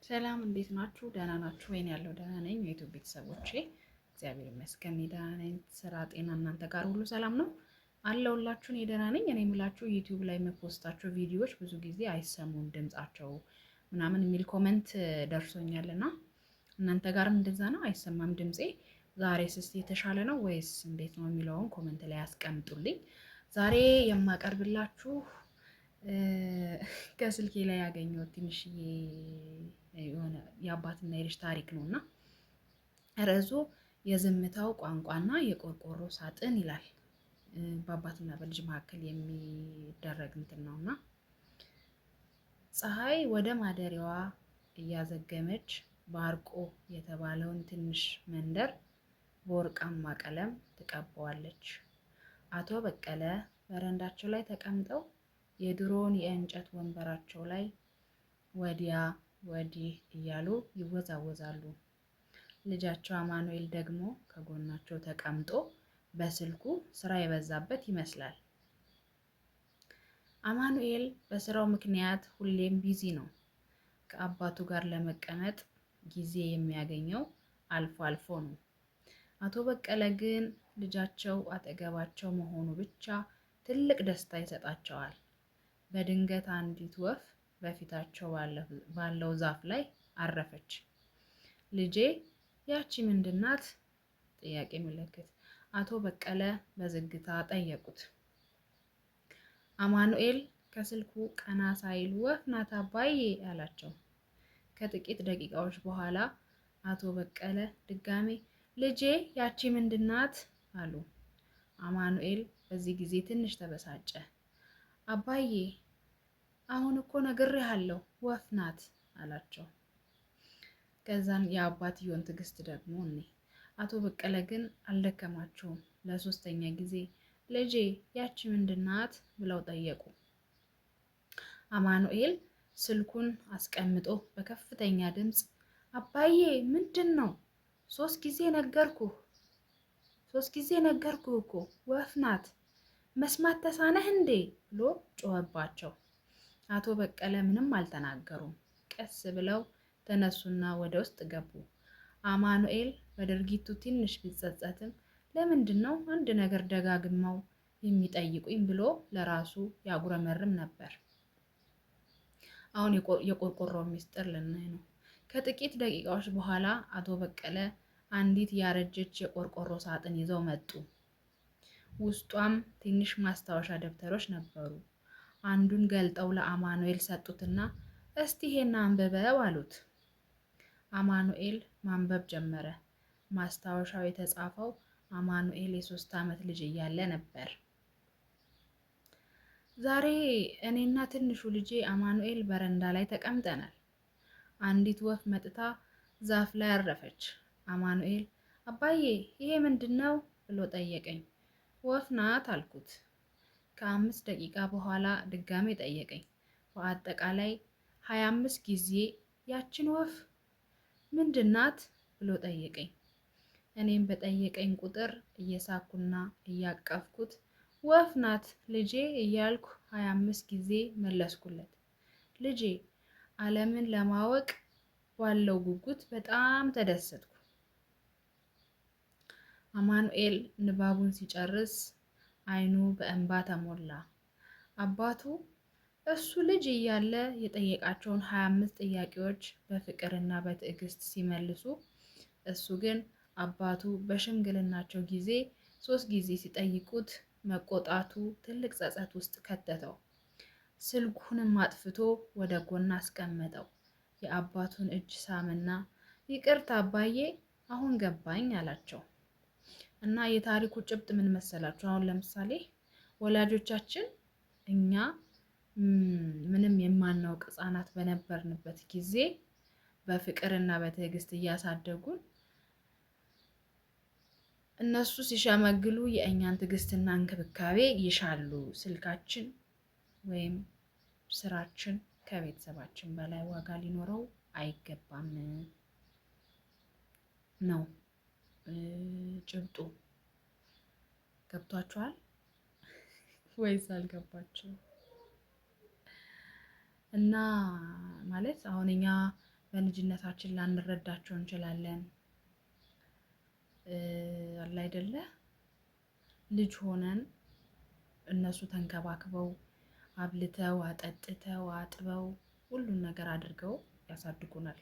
ሰላም እንዴት ናችሁ? ደህና ናችሁ ወይን? ያለው ደህና ነኝ። የ YouTube ቤተሰቦቼ እግዚአብሔር ይመስገን ደህና ነኝ። ስራ፣ ጤና እናንተ ጋር ሁሉ ሰላም ነው አለሁላችሁ። እኔ ደህና ነኝ። እኔ የምላችሁ YouTube ላይ የም post ኣቸው ቪዲዮዎች ብዙ ጊዜ አይሰሙም ድምጻቸው ምናምን የሚል comment ደርሶኛል እና እናንተ ጋርም እንደዛ ነው? አይሰማም ድምፄ? ዛሬስ እስቲ የተሻለ ነው ወይስ እንዴት ነው የሚለውን comment ላይ ያስቀምጡልኝ። ዛሬ የማቀርብላችሁ ከስልኬ ላይ ያገኘሁት ትንሽዬ የሆነ የአባትና የልጅ ታሪክ ነው እና ርዕሱ የዝምታው ቋንቋና የቆርቆሮ ሳጥን ይላል። በአባትና በልጅ መካከል የሚደረግ እንትን ነው እና ፀሐይ ወደ ማደሪያዋ እያዘገመች ባርቆ የተባለውን ትንሽ መንደር በወርቃማ ቀለም ትቀባዋለች። አቶ በቀለ በረንዳቸው ላይ ተቀምጠው የድሮውን የእንጨት ወንበራቸው ላይ ወዲያ ወዲህ እያሉ ይወዛወዛሉ። ልጃቸው አማኑኤል ደግሞ ከጎናቸው ተቀምጦ በስልኩ ስራ የበዛበት ይመስላል። አማኑኤል በስራው ምክንያት ሁሌም busy ነው። ከአባቱ ጋር ለመቀመጥ ጊዜ የሚያገኘው አልፎ አልፎ ነው። አቶ በቀለ ግን ልጃቸው አጠገባቸው መሆኑ ብቻ ትልቅ ደስታ ይሰጣቸዋል። በድንገት አንዲት ወፍ በፊታቸው ባለው ዛፍ ላይ አረፈች። ልጄ ያቺ ምንድናት? ጥያቄ ምልክት። አቶ በቀለ በዝግታ ጠየቁት። አማኑኤል ከስልኩ ቀና ሳይል ወፍ ናት አባዬ አላቸው። ከጥቂት ደቂቃዎች በኋላ አቶ በቀለ ድጋሜ ልጄ ያቺ ምንድናት? አሉ። አማኑኤል በዚህ ጊዜ ትንሽ ተበሳጨ። አባዬ አሁን እኮ ነግሬሃለሁ ወፍ ናት አላቸው። ከዛን የአባትየውን ትዕግስት ደግሞ እኔ አቶ በቀለ ግን አልደከማቸውም። ለሶስተኛ ጊዜ ልጄ ያቺ ምንድናት ብለው ጠየቁ። አማኑኤል ስልኩን አስቀምጦ በከፍተኛ ድምፅ አባዬ ምንድን ነው? ሶስት ጊዜ ነገርኩህ፣ ሶስት ጊዜ ነገርኩህ እኮ ወፍ ናት፣ መስማት ተሳነህ እንዴ ብሎ ጮኸባቸው። አቶ በቀለ ምንም አልተናገሩም። ቀስ ብለው ተነሱና ወደ ውስጥ ገቡ። አማኑኤል በድርጊቱ ትንሽ ቢጸጸትም ለምንድን ነው አንድ ነገር ደጋግመው የሚጠይቁኝ ብሎ ለራሱ ያጉረመርም ነበር። አሁን የቆርቆሮ ሚስጥር ልናይ ነው። ከጥቂት ደቂቃዎች በኋላ አቶ በቀለ አንዲት ያረጀች የቆርቆሮ ሳጥን ይዘው መጡ። ውስጧም ትንሽ ማስታወሻ ደብተሮች ነበሩ። አንዱን ገልጠው ለአማኑኤል ሰጡትና እስቲ ይሄን አንብበው አሉት። አማኑኤል ማንበብ ጀመረ። ማስታወሻው የተጻፈው አማኑኤል የ3 ዓመት ልጅ እያለ ነበር። ዛሬ እኔና ትንሹ ልጄ አማኑኤል በረንዳ ላይ ተቀምጠናል። አንዲት ወፍ መጥታ ዛፍ ላይ አረፈች። አማኑኤል አባዬ ይሄ ምንድን ነው ብሎ ጠየቀኝ። ወፍ ናት አልኩት። ከ5 ደቂቃ በኋላ ድጋሜ ጠየቀኝ። በአጠቃላይ 25 ጊዜ ያችን ወፍ ምንድን ናት ብሎ ጠየቀኝ። እኔም በጠየቀኝ ቁጥር እየሳኩና እያቀፍኩት ወፍ ናት ልጄ እያልኩ 25 ጊዜ መለስኩለት። ልጄ ዓለምን ለማወቅ ባለው ጉጉት በጣም ተደሰትኩ። አማኑኤል ንባቡን ሲጨርስ ዓይኑ በእንባ ተሞላ። አባቱ እሱ ልጅ እያለ የጠየቃቸውን 25 ጥያቄዎች በፍቅርና በትዕግስት ሲመልሱ፣ እሱ ግን አባቱ በሽምግልናቸው ጊዜ ሶስት ጊዜ ሲጠይቁት መቆጣቱ ትልቅ ጸጸት ውስጥ ከተተው። ስልኩንም አጥፍቶ ወደ ጎን አስቀመጠው። የአባቱን እጅ ሳምና ይቅርታ አባዬ፣ አሁን ገባኝ አላቸው። እና የታሪኩ ጭብጥ ምን መሰላችሁ? አሁን ለምሳሌ ወላጆቻችን እኛ ምንም የማናውቅ ሕፃናት በነበርንበት ጊዜ በፍቅርና በትዕግስት እያሳደጉን እነሱ ሲሸመግሉ የእኛን ትዕግስትና እንክብካቤ ይሻሉ። ስልካችን ወይም ስራችን ከቤተሰባችን በላይ ዋጋ ሊኖረው አይገባም ነው ጭብጡ። ገብቷችኋል ወይስ አልገባችሁም? እና ማለት አሁን እኛ በልጅነታችን ላንረዳቸው እንችላለን። አለ አይደለ ልጅ ሆነን እነሱ ተንከባክበው አብልተው አጠጥተው አጥበው ሁሉን ነገር አድርገው ያሳድጉናል።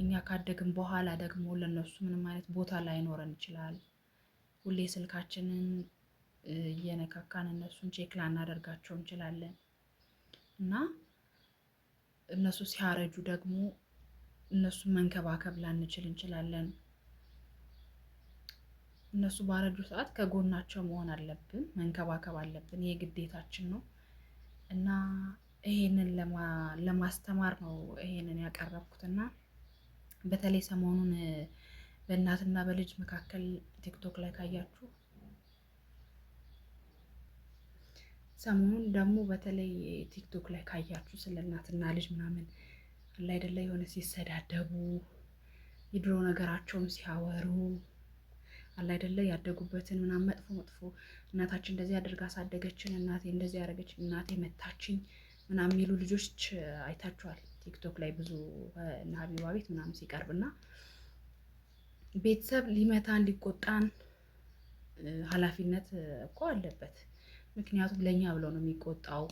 እኛ ካደግን በኋላ ደግሞ ለእነሱ ምንም አይነት ቦታ ላይኖረን ይችላል። ሁሌ ስልካችንን እየነካካን እነሱን check ላናደርጋቸው እንችላለን። እና እነሱ ሲያረጁ ደግሞ እነሱን መንከባከብ ላንችል እንችላለን። እነሱ ባረጁ ሰዓት ከጎናቸው መሆን አለብን፣ መንከባከብ አለብን። ይሄ ግዴታችን ነው። እና ይሄንን ለማስተማር ነው ይሄንን ያቀረብኩት። እና በተለይ ሰሞኑን በእናትና በልጅ መካከል ቲክቶክ ላይ ካያችሁ፣ ሰሞኑን ደግሞ በተለይ ቲክቶክ ላይ ካያችሁ ስለ እናትና ልጅ ምናምን አለ አይደለ የሆነ ሲሰዳደቡ፣ የድሮ ነገራቸውን ሲያወሩ፣ አለ አይደለ ያደጉበትን ምናምን መጥፎ መጥፎ፣ እናታችን እንደዚህ አድርጋ አሳደገችን፣ እናቴ እንደዚህ ያደረገች፣ እናቴ መታችኝ ምናምን የሚሉ ልጆች አይታችኋል። ቲክቶክ ላይ ብዙ እነ ሀቢባ ቤት ምናምን ሲቀርብ። እና ቤተሰብ ሊመታን ሊቆጣን ኃላፊነት እኮ አለበት። ምክንያቱም ለእኛ ብሎ ነው የሚቆጣው፣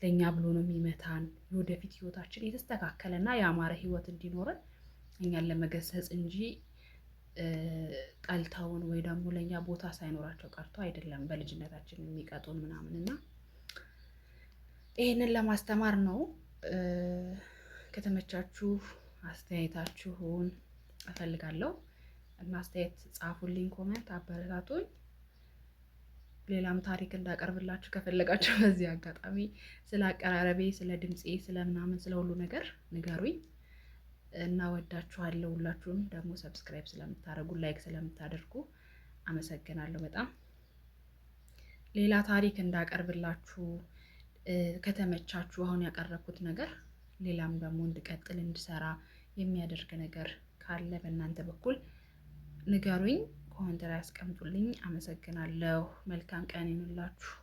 ለእኛ ብሎ ነው የሚመታን። የወደፊት ህይወታችን የተስተካከለና የአማረ ህይወት እንዲኖረን እኛን ለመገሰጽ እንጂ ጠልተውን ወይ ደግሞ ለእኛ ቦታ ሳይኖራቸው ቀርቶ አይደለም በልጅነታችን የሚቀጡን ምናምን። እና ይህንን ለማስተማር ነው። ከተመቻችሁ አስተያየታችሁን እፈልጋለሁ እና አስተያየት ጻፉልኝ፣ comment አበረታቱኝ። ሌላም ታሪክ እንዳቀርብላችሁ ከፈለጋችሁ በዚህ አጋጣሚ ስለ አቀራረቤ፣ ስለ ድምፄ፣ ስለ ምናምን ስለ ሁሉ ነገር ንገሩኝ። እና ወዳችኋለሁ። ሁላችሁም ደግሞ subscribe ስለምታደርጉ፣ like ስለምታደርጉ አመሰግናለሁ በጣም። ሌላ ታሪክ እንዳቀርብላችሁ ከተመቻችሁ አሁን ያቀረብኩት ነገር፣ ሌላም ደግሞ እንድቀጥል እንድሰራ የሚያደርግ ነገር ካለ በእናንተ በኩል ንገሩኝ፣ comment ላይ አስቀምጡልኝ። አመሰግናለሁ። መልካም ቀን ይሁንላችሁ።